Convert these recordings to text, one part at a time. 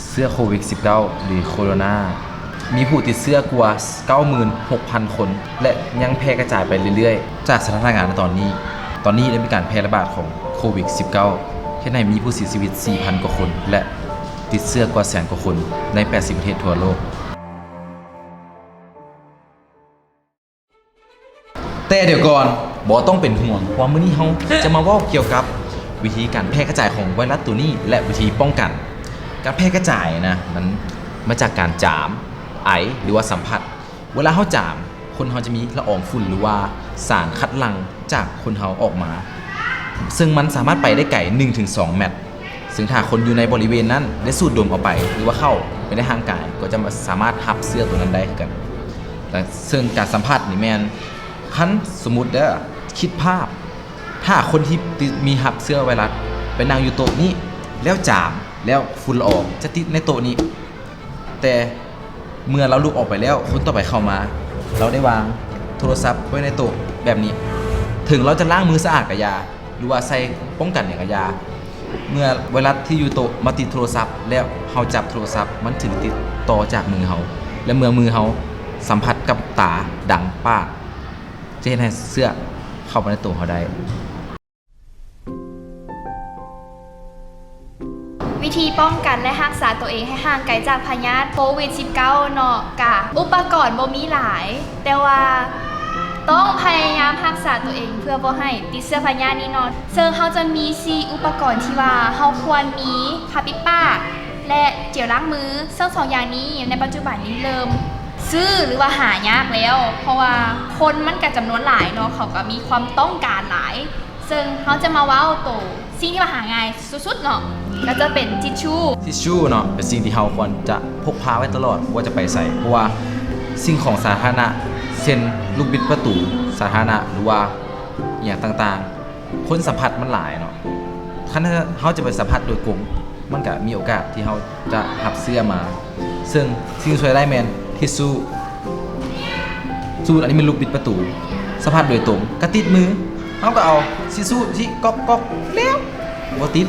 ເຊື້ອໂຄວິດສິບເກົ້າ ຫຼື ໂຄໂຣນາ ມີຜູ້ຕິດເຊື້ອກວ່າເກົ້າໝື່ນຫົກພັນຄົນ ແລະ ຍັງແຜ່ກະຈາຍໄປເລື້ອຍໆ. ຈາກສະຖານະການໃນຕອນນີ້, ຕອນນີ້ໄດ້ມີການແຜ່ລະບາດຂອງໂຄວິດສິບເກົ້າ ເຮັດໃຫ້ມີຜູ້ເສຍຊີວິດສີ່ພັນກວ່າຄົນ ແລະ ຕິດເຊື້ອກວ່າແສນກວ່າຄົນໃນແປດສິບປະເທດທົ່ວໂລກ. ແຕ່ດຽວກ່ອນ, ບໍ່ຕ້ອງເປັນຫ່ວງ, ເພາະວ່າມື້ນີ້ເຮົາຈະມາເວົ້າກ່ຽວກັບວິທີການແຜ່ກະຈາຍຂອງໄວຣັສໂຕນີ້ ແລະ ວິທີປ້ອງກັນ. ການແຜ່ກະຈາຍນະ, ມັນມາຈາກການຈາມ, ໄອ ຫຼືວ່າສຳຜັດ. ເວລາເຮົາຈາມ, ຄົນເຮົາຈະມີລະອອງຝຸ່ນ ຫຼືວ່າສານຄັດຫຼັ່ງຈາກຄົນເຮົາອອກມາ, ເຊິ່ງມັນສາມາດໄປໄດ້ໄກໜຶ່ງເຖິງສອງແມັດ. ເຊິ່ງຖ້າຄົນຢູ່ໃນບໍລິເວນນັ້ນໄດ້ສູດດົມເອົາໄປ ຫຼືວ່າເຂົ້າໄປໃນຮ່າງກາຍ ກໍຈະສາມາດຮັບເຊື້ອໂຕນັ້ນໄດ້ຄືກັນ. ແລະ ເຊິ່ງການສຳຜັດນີ້ແມ່ນ, ຄັນສົມມຸດເດີ, ຄິດພາບ, ຖ້າຄົນທີ່ຕິດ, ມີຮັບເຊື້ອໄວຣັສໄປນັ່ງຢູ່ໂຕະນີ້ ແລ້ວຈາມ, ແລ້ວຝຸ່ນລະອອງຈະຕິດໃນໂຕະນີ້, ແຕ່ເມື່ອລາວລຸກອອກໄປແລ້ວ, ຄົນຕໍ່ໄປເຂົ້າມາ, ລາວໄດ້ວາງໂທລະສັບໄວ້ໃນໂຕະແບບນີ້. ເຖິງລາວຈະລ້າງມືສະອາດກະຢ່າ, ຫຼືວ່າໃສ່ປ້ອງກັນຫຍັງກະຢ່າ, ເມື່ອໄວຣັສທີ່ຢູ່ໂຕະມາຕິດໂທລະສັບ ແລ້ວເຮົາຈັບໂທລະສັບ, ມັນຖືກຕິດຕໍ່ຈາກມືເຮົາ ແລະ ເມື່ອມືເຮົາສຳຜັດກັບຕາ, ດັງ, ປາກ, ຈະເຮັດໃຫ້ເຊື້ອເຂົ້າໄປໃນໂຕເຮົາໄດ້. ວິທີປ້ອງກັນ ແລະ ຮັກສາຕົວເອງໃຫ້ຫ່າງໄກຈາກພະຍາດໂຄວິດສິບເກົ້າເນາະ, ກະອຸປະກອນບໍ່ມີຫຼາຍ, ແຕ່ວ່າຕ້ອງພະຍາຍາມຮັກສາຕົວເອງເພື່ອບໍ່ໃຫ້ຕິດເຊື້ອພະຍາດນີ້ເນາະ. ເຊິ່ງເຮົາຈະມີສີ່ອຸປະກອນທີ່ວ່າເຮົາຄວນມີ, ຜ້າປິດປາກ ແລະ ເຈວລ້າງມື, ເຊິ່ງສອງຢ່າງນີ້ໃນປັດຈຸບັນນີ້ເລີ່ມຊື້ ຫຼືວ່າຫາຍາກແລ້ວ, ເພາະວ່າຄົນມັນກະຈຳນວນຫຼາຍເນາະ, ເຂົາກະມີຄວາມຕ້ອງການຫຼາຍ. ເຊິ່ງເຮົາຈະມາເວົ້າໂຕສິ່ງທີ່ວ່າຫາງ່າຍສຸດໆເນາະ, ກະຈະເປັນທິດຊູ. ທິດຊູເນາະ ເປັນສິ່ງທີ່ເຮົາຄວນຈະພົກພາໄວ້ຕະຫຼອດ ບໍ່ວ່າຈະໄປໃສ, ເພາະວ່າສິ່ງຂອງສາທາລະນະ ເຊັ່ນ ລູກບິດປະຕູສາທາລະນະ ຫຼືວ່າອີ່ຫຍັງຕ່າງໆ, ຄົນສຳຜັດມັນຫຼາຍເນາະ. ຄັນເຮົາຈະໄປສຳຜັດໂດຍກົງ, ມັນກະມີໂອກາດທີ່ເຮົາຈະຮັບເຊື້ອມາ, ເຊິ່ງສິ່ງຊ່ວຍໄດ້ແມ່ນທິດຊູ. ສົມມຸດອັນນີ້ແມ່ນລູກບິດປະຕູ, ສຳຜັດໂດຍຕົງ, ກະຕິດມື, ເຮົາກະເອົາທິດຊູທີ່ກອກໆ ແລ້ວບໍ່ຕິດ.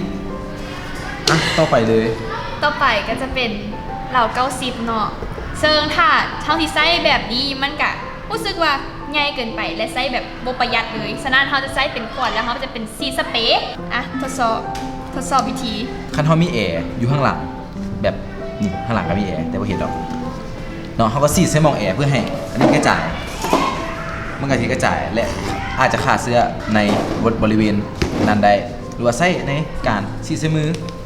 ອ່ະ, ຕໍ່ໄປເລີຍ. ຕໍ່ໄປກະຈະເປັນເຫຼົ້າເກົ້າສິບເນາະ, ເຊິ່ງຖ້າເຮົາຊິໃຊ້ແບບນີ້ ມັນກະ ຮູ້ສຶກວ່າໃຫຍ່ເກີນໄປ ແລະ ໃຊ້ແບບບໍ່ປະຢັດເລີຍ. ສະນັ້ນ ເຮົາຈະໃຊ້ເປັນຂວດ ແລ້ວເຮົາຈະເປັນສີດສະເປ. ອ່ະ ທົດສອບ, ທົດສອບວິທີ. ຄັນເຮົາມີແອຢູ່ຂ້າງຫຼັງ ແບບນີ້, ຂ້າງຫຼັງກະມີແອ ແຕ່ບໍ່ເຫັນດອກເນາະ, ເຮົາກະສີດໃສ່ໝ່ອງແອເພື່ອໃຫ້ອັນນີ້ກະຈາຍ, ມັນກະຊິກະຈາຍ ແລະ ອາດຈະຂ້າເຊື້ອໃນບໍລິເວນນັ້ນໄດ້, ຫຼືວ່າໃຊ້ໃນການສີດໃສ່ມື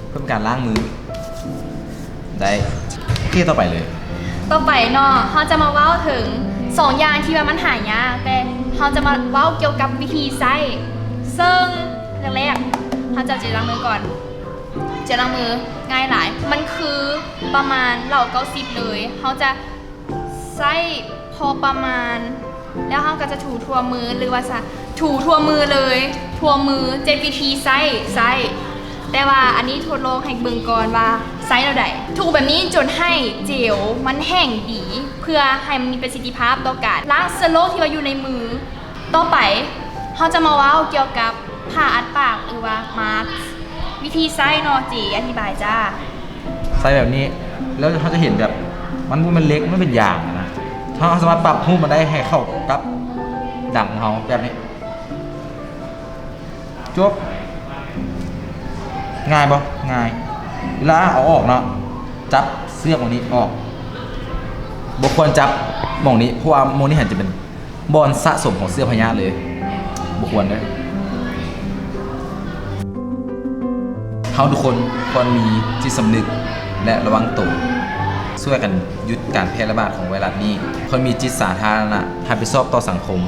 ເພື່ອເປັນການລ້າງມືໄດ້. ໂອເຄ, ຕໍ່ໄປເລີຍ. ຕໍ່ໄປເນາະ, ເຮົາຈະມາເວົ້າເຖິງສອງຢ່າງທີ່ວ່າມັນຫາຍາກ, ແຕ່ເຮົາຈະມາເວົ້າກ່ຽວກັບວິທີໃຊ້. ເຊິ່ງຢ່າງແລກ ເຮົາຈະເອົາເຈວລ້າງມືກ່ອນ. ເຈວລ້າງມືງ່າຍຫຼາຍ, ມັນຄືປະມານເຫຼົ້າເກົ້າສິບເລີຍ. ເຮົາຈະ ໃຊ້ພໍປະມານ ແລ້ວເຮົາກະຈະຖູທົ່ວມື ຫຼືວ່າສະ ຖູທົ່ວມືເລີຍ, ທົ່ວມື ເຈັດວິທີໃຊ້, ໃຊ້. ແຕ່ວ່າອັນນີ້ທົດລອງໃຫ້ເບິ່ງກ່ອນວ່າໃຊ້ແນວໃດ. ຖູແບບນີ້ຈົນໃຫ້ເຈວມັນແຫ້ງດີ ເພື່ອໃຫ້ມັນມີປະສິດທິພາບຕໍ່ການລ້າງເຊື້ອໂລກທີ່ວ່າຢູ່ໃນມື. ຕໍ່ໄປ ເຮົາຈະມາເວົ້າກ່ຽວກັບຜ້າອັດປາກ ຫຼືວ່າ mask. ວິທີໃຊ້ເນາະ, ເຈ ອະທິບາຍຈ້າ. ໃສ່ແບບນີ້ ແລ້ວເຮົາຈະເຫັນແບບ ມັນບໍ່ແມ່ນເຫຼັກ, ມັນເປັນຢາງນະ. ເຮົາສາມາດປັບຮູບມັນໄດ້ໃຫ້ເຂົ້າກັບດັງຂອງເຮົາແບບນີ້. ຈົບ. ງ່າຍບໍ່? ງ່າຍ. ເວລາເອົາອອກເນາະ, ຈັບເຊືອກໝ່ອງນີ້ອອກ. ບໍ່ຄວນຈັບໝ່ອງນີ້, ເພາະວ່າໝ່ອງນີ້ຫັ້ນຈະເປັນ ບ່ອນສະສົມຂອງເຊື້ອພະຍາດເລີຍ, ບໍ່ຄວນເດີ. ເຮົາທຸກຄົນຄວນມີຈິດສຳນຶກ ແລະ ລະວັງໂຕ, ຊ່ວຍກັນຢຸດການແຜ່ລະບາດຂອງໄວຣັສນີ້, ຄວນມີຈິດສາທາລະນະ, ຮັບຜິດຊອບຕໍ່ສັງຄົມ,